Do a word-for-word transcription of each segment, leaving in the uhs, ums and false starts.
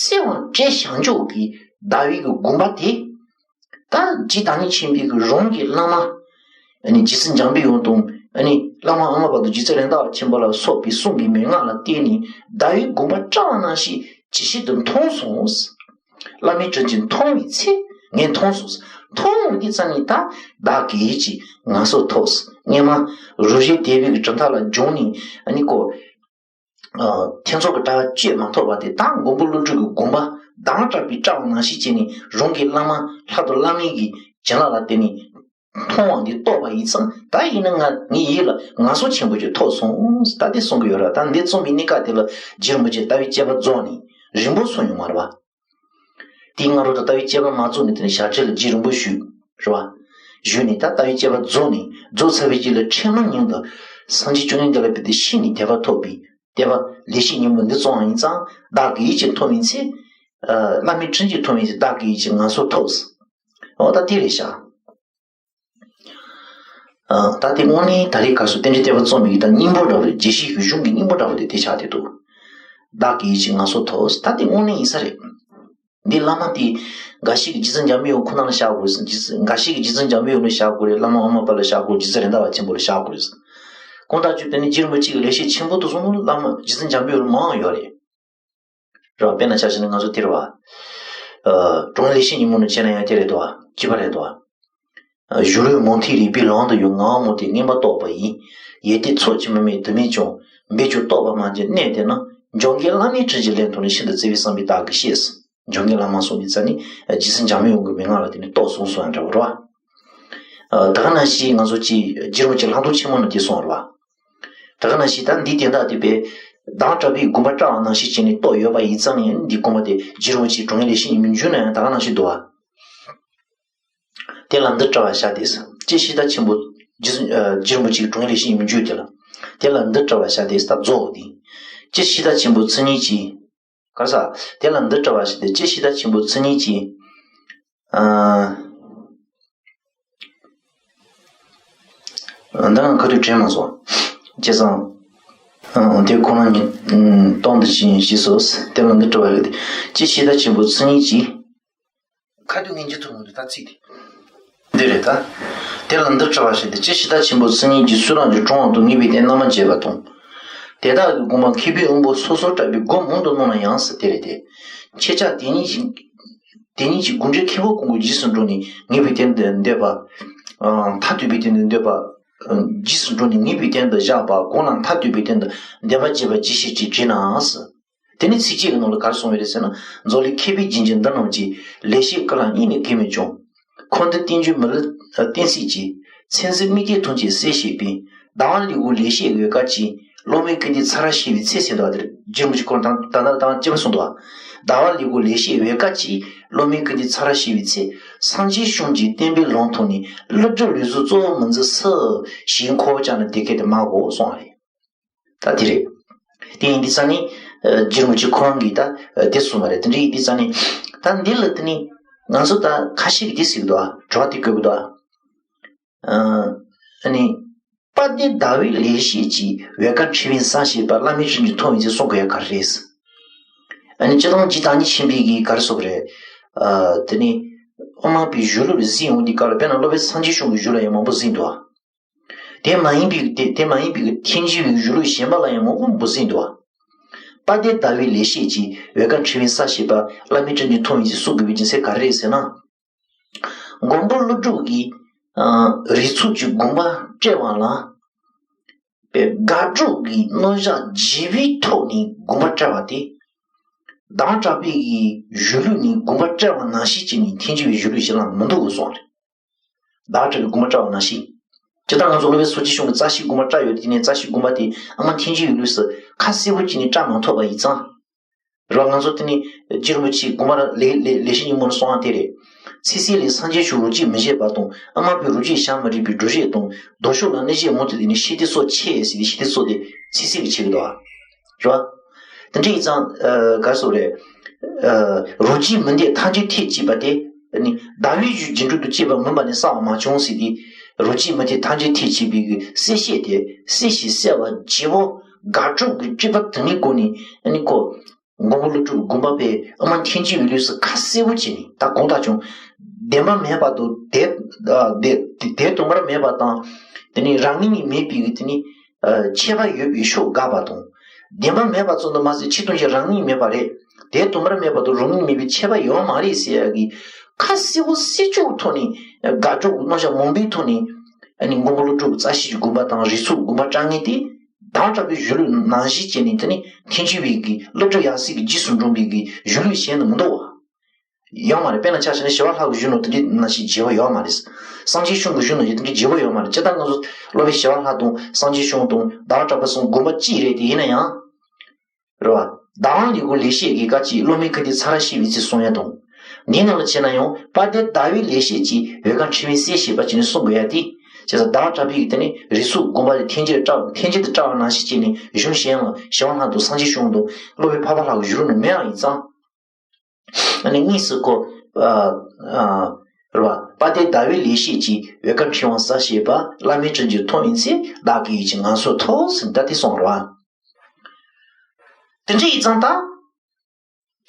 གསལ་བར་བཀྲལ་བྱང་ཆུབ་ཀྱི་ཟླ་བའི་གི་དགོངས་པ་དེ། ད་རྗེ་བདག་ཉིད་ཆེན་པོའི་གི་རང་གི་བླ་མ། ཨ་ནི་རྗེ་བཙུན་འཇམ་པའི་དབྱངས་དང་། ཨ་ནི་བླ་མ་ཨ་མ་བར་དུ་རྗེ་བཙུན་རེད་མདའ་བ་ཆེན་པོ་ལ་སོགས་པའི་གསུང་གི་མན་ངག་ལ་བརྟེན་ནས་ཟླ་བའི་དགོངས་པ་བཀྲལ་བ་ནང་བཞིན་ཇི་ཞིག་ཏུ་མཐོང་སོང་། བླ་མའི་དྲིན་གྱིས་མཐོང་བའི་ཚེ་ངས་མཐོང་སོང་། མཐོང་ཡོང་དུས་ཙམ་ནས་ད་བདག་གིས་ཀྱི་ངལ་གསོ་ཐོབ། སྔས་མ་རུ་བཞི་དད་པའི་གི་གྲུབ་མཐའ་ལ་སྦྱངས་ནས། ཨ་ནི་ཀོ་ཨ། ཐེ་ཚོམ་གྱི་དྲ་བ་གཅོད་མ་ཐུབ་པ་དེ། ད་མགོན་པོ་ཀླུ་སྒྲུབ་ཀྱི་དགོངས་པ་བདག་བཀྲལ་བའི་བཀྲལ་བ་ནང་བཞིན་བྱས་ནས། རང་གི་བླ་མ་ལྷག་ཏུ་བླ་མའི་གི་བྱིན་རླབས་ལ་བརྟེན་ནས་མཐོང་བ་འདི་རྟོགས་པ་ཡིན་ཙང་། ད་ཡིན་ན་ང་ངའི་ཡིད་ལ་ངལ་གསོ་ཆེན་པོ་ཅིག་ཐོབ་སོང་། ད་དེ་གསུང་གི་ཡོད་ར། ད་འདི་རྩོམ་པའི་གནས་སྐབས་དེ་ལ་རྗེ་རིན་པོ་ཆེ་ལྟ་བའི་དཔྱད་པ་རྫོགས་ནས་རིང་པོ་སོང་ཡོད་མ་རེད་པ། དེའི་སྔ་རོལ་དུ་ལྟ་བའི་དཔྱད་པ་མ་རྫོགས་ནས། དེ་ནས་ཞབས་ཕྱི་ལ་རྗེ་རིན་པོ་ཞུས། རེད་པ། ཞུས་ནས་ད་ལྟ་བའི་དཔྱད་པ་རྫོགས་ནས། རྫོགས་ཚར་བའི་རྗེས་ལ་འཕྲལ་སྣང་ཉིད་དུ་སངས་རྒྱས་བཅོམ་ལྡན་འདས་ལ་ཕེབས་ཏེ་ཤེས་ནས་དད་པ་ཐོབ་པའི་དད་པ་ལེགས་བཤད་སྙིང་པོ་འདི་རྩོམ་པ་ཡིན་ཙང་། བདག་གིས་ཡིད་ཀྱིས་མཐོང་བའི་ཚེ། ཨ། བླ་མའི་དྲིན་གྱིས་མཐོང་བའི་ཚེ་བདག་གིས་ཡིད་ཀྱིས་ངལ་གསོ་ཐོབ། འོ་ད་དེ་རེད་ཤག་ཨ། ད་དེ་དངོས་གནས་ད་རེས་ག་སོ་རྟེན་འབྲེལ་བསྟོད་པ་རྩོམ་པའི་ད་སྙིང་པོ་འདྲ་བོ་དེ། རྗེས་ཤུལ་གྱི་གཞུང་གི་སྙིང་པོ་འདྲ་བོ་དེ་དེ་ཆགས་བསྡད་འདུག་བདག་གིས་ཡིད་ཀྱིས་ངལ་གསོ་ཐོབ། ད་དེ་དངོས་གནས་ཡིན་ས་རེད། འདི་བླ་མ་དེ་འགའ་ཞིག་གིས་རྗེ་བཙུན་འཇམ་པའི་དབྱངས་ཁོ་ན་ལ་བཞག་དགོས་ཟེར། རྗེ་བཙུན། འགའ་ཞིག་གིས་རྗེ་བཙུན་འཇམ་པའི་དབྱངས་ལ་བཞག་དགོས་རེད། བླ་མ་ཨོཾ་མ་པ་ལ་བཞག་དགོས། རྗེ་བཙུན་རེད་མདའ་བ་ཆེན་པོ་ལ་བཞག་དགོས་རེད་ཟེར། དགོངས་དག་བཅུ་དེ་ནི་རྗེ་རིན་པོ་ཆེ་གིས་ལེགས་བཤད་ཆེན་པོ་དུ་གསུངས་ནོ་བླ་མ་རྗེ་བཙུན་འཇམ་པའི་དབྱངས་ལ་མང་ཡོད་རེད། རེད་པ། དཔེར་ན་ཆ་བཞག་ན་ང་ཚོ་དེ་རེད་པ། ཨ། དྲང་ལེགས་བཤད་སྙིང་པོ་ནང་བྱས་ན་ཡང་དེ་རེད་དོ། གཅིག་པ་རེད་དོ། ཨ། གཞུང་ལུགས་མུ་སྟེགས་རིག་པའི་ལམ་དུ་ཡོད། ངག་དབང་མུ་སྟེགས་མངོན་པར་རྟོགས་པ་ཡིན། ཡེ་གདོད་ཚོགས་ཀྱིས་མི་དམིགས་དུ་མེད་ཀྱང་། འབད་ཀྱང་རྟོགས་པ་མ་སྐྱེས་གནས་དེ་ན། འཇམ་མགོན་བླ་མའི་དྲིན་གྱིས་ལན་ཐོབ་ནས། ཤིན་ཏུ་བརྩེ་བས་བསམ་པས་བདག་གིས་ཤེས། འཇམ་མགོན་བླ་མ་གསུངས་པའི་རྩ་ནི་རྗེ་བཙུན་འཇམ་པའི་དབྱངས་ཀྱི་མན་ངག་ལ་བརྟེན་ནས་རྟོགས་སོང་གསུངས་ཡང་འདྲ་བོ་རེད་པ། ཨ། ད་ག་ནང་བཞིན་ང་ཚོ་གི་རྗེ་རིན་པོ་ཆེ་ལྷག་མཐོང་ཆེན་མོ་ནང་དེ་གསུངས་པ་རེད་པ། ད་ག་ནང་བཞིན་ད་འདི་དོན་དག་དེ་དཔེ་བདག་བཀྲལ་བའི་དགོངས་པ་བཀྲལ་བ་ནང་བཞིན་བྱས་ནས་རྟོགས་ཡོད་པ་ཡིན་ཙང་། ཡང་འདི་དགོངས་པ་དེ་རྗེ་རིན་པོ་ཆེའི་དྲང་ངེས་ལེགས་བཤད་སྙིང་པོའི་མཇུག་ན་ཡང་ད་ག་ནང་བཞིན་འདུག་པ། དེ་ལ་འདི་བཀྲལ་བར་བྱ་སྟེ་ཟེར། ཅེས་ཤེས་བདག་ཆེན་པོ་རྗེ་བཙུན། ཨ། རྗེ་རིན་པོ་ཆེའི་དྲང་ངེས་ལེགས་བཤད་སྙིང་པོའི་མཇུག་དེ་ལ། དེ་ལ་འདི་བཀྲལ་བར་བྱ་སྟེ་ཟེར། ད་རྫོགས་འདི། ཅེས་ཤེས་བདག་ཆེན་པོ་མཚན་ཉིད་ཀྱིས། ག་རེ་ཟེར། དེ་ལ་འདི་བཀྲལ་བར་བྱ་སྟེ། ཅེས་ཤེས་བདག་ཆེན་པོ་མཚན་ཉིད་ཀྱིས། ཨ། འདི་ང་ཁ་ཐུག་དྲན་མ་སོང་། བྱས་ཙང་། ཨ། དེ་ཁོ་ན་ཉིད་སྟོང་དུ་ཕྱིན་ཞེས་སོ། དེ་ལ་འདི་བཀྲལ་བར་བྱ་སྟེ། ཅེས་ཤེས་བདག་ཆེན་པོ་མཚན་ཉིད་ཀྱིས། ཁ་ཐུག་ངས་འཇུ་ཐུབ་མི་འདུག་ད་ཚིག་དེ། འདི་རེད་ད། དེ་ལ་འདི་བཀྲལ་བར་བྱ་སྟེ། ཅེས་ཤེས་བདག་ཆེན་པོ་མཚན་ཉིད་ཀྱིས། སུ་རང་གི་གྲོང་དུ་ངེས་པའི་རྟེན་རྣམ་པར་འབྱེད་པ་དང་། དེ་དག་གི་དགོངས་པ་མཁས་པའི་དབང་པོ་སོ་སོར་བཀྲལ་བའི་སྒོ་མང་དུ་སྣོན་ན་ཡང་ཟེར། དེ་རེད་དེ། ཁྱེད་ཅག་དེ་ཉིད་ཀྱི། དེ་ཉིད་ཀྱི་དགོངས་འགྲེལ་མཁས་པོ་ཀུན་གྱི་རྗེས་སུ་འགྲོ་ནས་ངེས་པའི་རྟེན་དུ་འདོད་པ། ཨ། མཐར་ཐུག་པའི་རྟེན་དུ་འདོད་པ། རྗེས་སུ་འགྲོ་ནས་ངེས་པའི་རྟེན་དུ་བཞག་པ། གང་ལ་མཐར་ཐུག་པའི་རྟེན་དུ་འདོད་པ་བྱེད་པ་ཇི་ཞིག་ཅེས་དྲིས་ན་ཟེར། དེ་ནི་ཚིགས་བཅད་ཀྱི་ནང་ལ་ག་རེ་གསུངས་པ་རེད་ཟེར་ན། མཛོད་ལས་མཁས་པའི་རྒྱན་གྱི་འདི་རྣམས་ཀྱིས། ལེགས་བཤད་ཀུན་ལ་དབྱིངས་ནས་གོས་མེད་ཀྱང་། འཁོར་འདས་བསྟན་བཅོས་མི་ལུས་གཏན་ཚིགས་ཀྱི། མཚན་ཟིན་དམིགས་གཏད་ཐམས་ཅད་གསལ་བྱེད་པའི། ཟླ་བ་ལེའུ་ལེགས་བཤད་འོད་དཀར་གྱིས། སློབ་མའི་སྐུ་འདི་ཚར་བ་ཤེས་པའི་ཚེ་ཟེར་འདུག་པ། དེར་རྗེ་རིན་པོ་ཆེ་ཁོང་དང་ད་ལྟ་དང་སྐྱེ་བ་གསུངས་འདུག་པ། ཟླ་བ་ལེའུ་ལེགས་བཤད་འོད་དཀར་གྱིས། སློབ་མའི་སྐུ་འདི་ཚར་བ་ཤེས་པའི་ཚེ། སངས་རྒྱས་བྱུང་གི་བསྟན་པའི་ལམ་མཐོང་ནས། ཀླུ་སྒྲུབ་ལུགས་སྲོལ་གཙོ་བོར་མི་འཛིན་སྲིད། ཞེས་འཁོར་བ་བཅངས་ནས་དེ་སྐད་དུ་སྨྲ་གོ་གསུངས་པ་རེད། ད་དེ་རེད། དེ་ཡིན་དུས་ཙང་ནི། ཨ། རྗེ་རིན་པོ་ཆེ་ཁོ་རང་གིས་ད། ཨ། དེ་གསུངས་པ་རེད། དེ་འདྲ་ཡིན་དུས་ཙང་ནི། ད་འདི་ལ་དེ་ནི་ང་ཚོ་ད་ཁ་ཤས་ཀྱིས་དེ་ཟེར་གི་འདུག་པ། དྲི་བ་དེ་བཀོད་གི་འདུག་པ། ཨ། ཨ་ནི། དཔལ་ལྡན་ཟླ་བའི་ལེགས་བཤད་ཀྱི། འོད་དཀར་འཕྲོས་པའི་ས་ཞེས་པ། བླ་མའི་དྲིན་གྱིས་མཐོང་བའི་ཚེ་གསུང་དགོས་ཡ་ག་རེ་རེད། ཨ་ནི་སྤྱིར་བཏང་རྗེ་བདག་ཉིད་ཆེན་པོའི་གི་ག་རེ་ཟེར་དགོས་རེད། ཨ། དེ་ནི་དབུ་མ་པའི་གཞུང་ལུགས་ལ་གཟིགས་ཡོང་དུས་སྐབས་ལ། དཔེར་ན་སློབ་དཔོན་སངས་རྒྱས་བྱུང་གི་གཞུང་ལ་ཡང་མང་པོ་གཟིགས་འདུག་པ། དེ་མ་ཡིན་པའི། དེ་དེ་མ་ཡིན་པའི་ཐལ་འགྱུར་བའི་གཞུང་ལུགས་གཞན་པ་ལ་ཡང་མང་པོ་མང་པོ་གཟིགས་འདུག་པ། དཔལ་ལྡན་ཟླ་བའི་ལེགས་བཤད་ཀྱི། འོད་དཀར་འཕྲོས་པའི་ས་ཞེས་པ། བླ་མའི་དྲིན་གྱིས་མཐོང་བའི་ཚེ་གསུང་དགོས་པའི་རྒྱུ་མཚན་ག་རེ་རེད་ཟེར་ན། མགོན་པོ་ཀླུ་སྒྲུབ་ཀྱིས། ཨ། རིགས་ཚོགས་ཀྱི་དགོངས་པ་བཀྲལ་བ་ལ། པའི་དགག་སྒྲུབ་ཀྱི་རྣམ་གཞག་བརྗེ་བའི་ཐོག་ནས་དགོངས་པ་བཀྲལ་བ་དེ། བདག་བཀྲལ་བའི་གཞུང་ལུགས་ནས་དགོངས་པ་བཀྲལ་བ་ནང་བཞིན་བྱས་ནས་ཐལ་འགྱུར་བའི་གཞུང་ལུགས་གཞན་ལ་མི་འདུག་གསུངས་པ་རེད། བདག་བཀྲལ་བའི་དགོངས་པ་བཀྲལ་བ་ནང་བཞིན། སྤྱིར་བཏང་ང་ཚོ་སློབ་དཔོན་སངས་རྒྱས་བྱུང་གི་རྩ་ཤེའི་དགོངས་པ་བཀྲལ་ཡོད་དེ། དེ་ནས་རྩ་ཤེའི་དགོངས་པ་དེ་ཨ་མ་ཐལ་འགྱུར་བའི་ལུགས་སུ་ཁ་གསལ་པོ་བྱས་ནས་བཀྲལ་མ་ཐུབ་པ་ཡིན་ཙང་། རེད་པ། ང་ཚོ་དེ་ནས་རྗེ་རིན་པོ་ཆེའི་དགོངས་པ་ལ་ལེགས་ལེགས་ལེགས་བཤད་སྙིང་པོ་ནས་གསུངས་པ་དེ་རེད། ཚིག་གསལ་ལས། སངས་རྒྱས་བྱུང་རོ་གཅིག་མི་བཞེད་པ་དང་། ཨ་མ་པའི་རོ་གཅིག་བྱ་མི་རིགས་པའི་སྒྲུབ་བྱེད་དང་། མདོ་ཕྱོགས་ལ་གནས་བྱེད་མང་དུ་ལྡན་ནས། ཤེས་ཏེ་སྲོག་ཆད་ཟེར་ཏེ། ཤེས་ཏེ་སྲོག་དེ་ཚིག་གསལ་གྱིས་ཕྱེ་གི་འདུག་པ། རེད་པ། དེ་འདྲ་ཡིན་ཙང་། ཨ། ག་རེ་ཟེར་དགོས་རེད། ཨ། རོ་གཅིག་མི་འདོད་ཐལ་འགྱུར་ཐེག་ཅེས་པ་དེ། ཨ་ནི་ཟླ་བའི་གཞུང་རྒྱན་དྲུག་ཏུ་བཅད་པ་མིན་པ་ནི་གསལ་བར་མ་བྱུང་ཟེར་ཏེ། རོ་གཅིག་མི་འདོད་ཐལ་འགྱུར་ཐེག་ཅེས་པའི་གི་གསལ་བཤད་དེ། གསལ་ཞིང་གསལ་བ་བརྗེ་བོ་དགག་སྒྲུབ་ཀྱི་སྤྱོད་པ་དེ་ནི་སྒོ་ནས། ཨ་ནི་ཁོ། མགོན་པོ་ཀླུ་སྒྲུབ་དགོངས་པ་པའི་ཨ་མ་མཁྱེན་ཅི་ཡི་ལུགས་སུ་ཁ་གསལ་པོ་བྱས་ནས་ད་དགོངས་དག་བྱུང་། བདེན་པ་མེད་པ་དང་དེ་དེ་དེ་དུ་མར་མེད་པ་དང་། དེ་ནས་རང་ངོས་ནས་མེད་པའི་དེ་ནས་ཨ་ཁྱད་པར་ཡོད་པའི་ཕྱོགས་དགག་པ་དང་། བདེན་པ་མེད་པ་ཙམ་དུ་མ་ཟད་ཕྱི་དོན་གྱི་རང་ངོས་ནས་མེད་པ་རེད། དེ་དུ་མར་མེད་པ་དང་རང་ངོས་ནས་མེད་པའི་ཁྱད་པར་ཡོད་མ་རེད་ཟེར་ཡག་གི་ཁ་གསལ་པོ་གསལ་ཆོག་ཐོག་ནས་དགག་སྒྲུབ་རྣམ་གཞག་མང་པོའི་ཐོག་ནས་ཨ་ནི་མགོན་པོ་ཀླུ་སྒྲུབ་རྩ་ཤེས་ཀྱི་དགོངས་པ་དང་རིགས་ཚོགས་དགོངས་པ་དྲངས་མཁན་དེ། ཟླ་བ་གྲགས་པའི་གཞུང་ལུགས་ནང་བཞིན་བྱས་ནས་དེ་ནི་ཐེག་མཆོག་པའི་གི་སློབ་དཔོན་ཡབ་སྲས་ཀྱི་རྗེས་སུ་འབྲངས་པའི་གི་གཞུང་ལུགས་གཞན་དུ་མི་འདུག་བ། ཡོད་མ་རེད། དཔེར་ན་ཆ་བཞག་ན་ཞི་བ་ལྷ་གི་གཞུང་ལུགས་དེ་འདྲའི་ནང་བཞིན་བརྗེ་བ་ཡོད་མ་རེད། སངས་རྒྱས་བྱུང་གི་གཞུང་ནང་བཞིན་དེ་འདྲའི་བརྗེ་བ་ཡོད་མ་རེད། སྤྱིར་བཏང་ང་ཚོ་སློབ་དཔོན་ཞི་བ་ལྷ་དང་སངས་རྒྱས་བྱུང་དང་ཟླ་བ་གྲགས་པ་གསུམ་དགོངས་པ་གཅིག་རེད་དེ། ཡིན་ན་ཡང་། རེད་བ། ཟླ་བ་ལས་འགོ་ལེགས་བཤད་ཀྱི་སྐབས་ཀྱི་སློབ་མའི་ཁ་ཏི་ཚར་བཤད་པའི་ཚིག་གསུང་ཡ་དང་། འདིའི་ནང་ལ་བྱས་ན་ཡང་དཔལ་ལྡན་ཟླ་བའི་ལེགས་བཤད་ཀྱི་འོད་དཀར་ཕྲེང་བའི་གསལ་བྱེད་པ་བྱས་ནས་གསུང་དགོས་ཡ་དེ། བྱས་ཙང་ཟླ་བ་གྲགས་པའི་གི་དེ་ནི་རིགས་ཚོགས་དགོངས་པ་དེ་ཐེག་ཆེན་བཀྲལ་ཐེག་ཆེན་དུ་བཀྲལ་བ་ནང་བཞིན་བྱས་ནས་གཞུང་གཞན་ལ་ཞི་བ་ལྷ་དང་སངས་རྒྱས་བྱུང་དང་སློབ་དཔོན་འཕགས་པ་ལྷ་གི་གཞུང་ནང་མེད་པ་ཡིན་ཙང་། ཨ་ནི་དངོས་སུ་ཁོ། ཨ། ཨ། རེད་བ། དཔལ་ལྡན་ཟླ་བའི་ལེགས་བཤད་ཀྱི་འོད་དཀར་ཕྲེང་བ་གསལ་བྱེད་པ་བླ་མེད་དྲིན་གྱིས་ཐོབ་ཡིན་ཚེ་བདག་གི་ཡིད་ཀྱི་ངལ་གསོ་ཐོབ་ཟེར་ནས་ད་དེ་གསུངས་རེད་བ། དེ་འདྲ་ཡིན་ཙང་ད།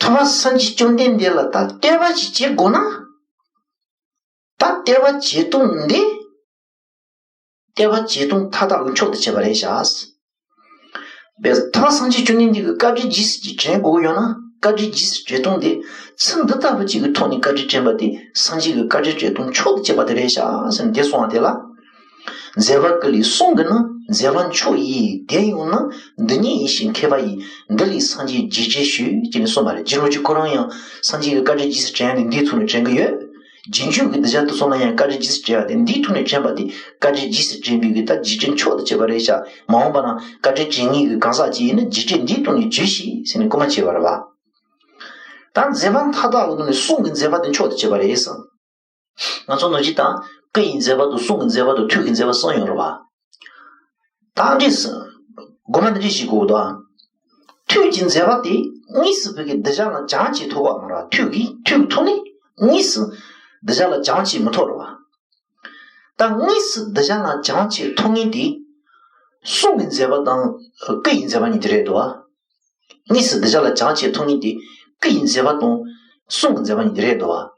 ཐུབ་པ་སངས་རྒྱས་བཅོམ་ལྡན་འདས་ལ་ད་བསྟོད་པ་ཞིག་བྱེད་དགོས་ན། ད་བསྟོད་པ་བྱེད་སྟངས་འདི། བསྟོད་པ་བྱེད་སྟངས་མཐའ་དག་གི་མཆོག་ཏུ་བྱས་པ་རེད་ཤག། བས་ཐུབ་པ་སངས་རྒྱས་བཅོམ་ལྡན་འདས་ཀྱི་བཀའ་དྲིན་རྗེས་སུ་ཅིག་དྲན་དགོས་ཀྱི་ཡོད་ན། བཀའ་དྲིན་རྗེས་སུ་དྲན་སྟངས་དེ་ཚིག་འདི་ལྟ་བུ་ཅིག་གི་ཐོག་ནས་བཀའ་དྲིན་དྲན་པ་དེ་སངས་རྒྱས་ཀྱི་བཀའ་དྲིན་དྲན་སྟངས་མཆོག་ཏུ་བྱས་པ་དེ་རེད་ཤག་ཟེར་ནས་དེ་གསུངས་པ་དེ་ལ། མཛད་པ་ཀུན་ལས་གསུང་གི་ནི། མཛད་པ་མཆོག་ཡིན་དེ་ཡང་ན། འདི་ཉིད་ཡིན་ཞེས་མཁས་པ་ཡིས། འདི་ལས་སངས་རྒྱས་རྗེས་དྲན་ཞུ། ཅེས་ནས་གསུངས་པ་རེད། རྗེ་རིན་པོ་ཆེ་ཁོ་རང་ཡང་སངས་རྒྱས་ཀྱི་བཀའ་དྲིན་རྗེས་སུ་དྲན་ནས་འདིའི་ཐོག་ནས་དྲན་གྱི་ཡོད། རྗེས་འཇུག་གི་གདུལ་བྱ་དེ་ཚོ་ལ་ཡང་བཀའ་དྲིན་རྗེས་སུ་དྲན་པ་དེ་འདིའི་ཐོག་ནས་དྲན་པ་དེ་བཀའ་དྲིན་རྗེས་སུ་དྲན་པའི་གི་ད་རྗེས་དྲན་མཆོག་ཏུ་བྱས་པ་རེད་ཤག། མ་འོངས་པ་ན་བཀའ་དྲིན་དྲན་མཁན་གྱི་གང་ཟག་ཅིག་ཡིན་ན་རྗེས་དྲན་འདིའི་ཐོག་ནས་བྱོས་ཤིག་ཟེར་ནས་སྐུལ་མ་བྱས་པ་རེད་བ། ད་མཛད་པ་མཐའ་དག་གི་ནང་ནས་གསུང་གི་མཛད་པ་དེ་མཆོག་ཏུ་བྱས་པ་རེད་ཟེར། ང་ཚོ་ནང་བཞིན་དང་སྐུ་ཡི་མཛད་པ་དང་གསུང་གི་མཛད་པ་དང་ཐུགས་ཀྱི་མཛད་པ་གསུམ་ཡོད་རེད་བ། ད་འདྲས་སུ། དགོངས་པ་འདི་འདྲས་ཞིག་དགོས་འདུག་ཨ། ཐུགས་ཀྱི་མཛད་པ་དེ་དངོས་སུ་བོད་ཀྱི་གདུལ་བྱ་ལ་སྦྱང་བྱེད་ཐུབ་པ་མ་རེད་བ། ཐུགས་ཀྱི་ཐུགས་ཐོག་ནས་དངོས་སུ་གདུལ་བྱ་ལ་སྦྱང་བྱེད་མི་ཐུབ་རེད་བ། ད་དངོས་སུ་གདུལ་བྱ་ལ་སྦྱང་བྱེད་ཐུབ་མཁན་དེ། གསུང་གི་མཛད་པ་དང་སྐུ་ཡི་མཛད་པ་གཉིས་དེ་རེད་འདུག་བ། དངོས་སུ་གདུལ་བྱ་ལ་སྦྱང་བྱེད་ཐུབ་མཁན་དེ་སྐུ་ཡི་མཛད་པ་དང་གསུང་གི་མཛད་པ་གཉིས་དེ་རེད་འདུག་བ།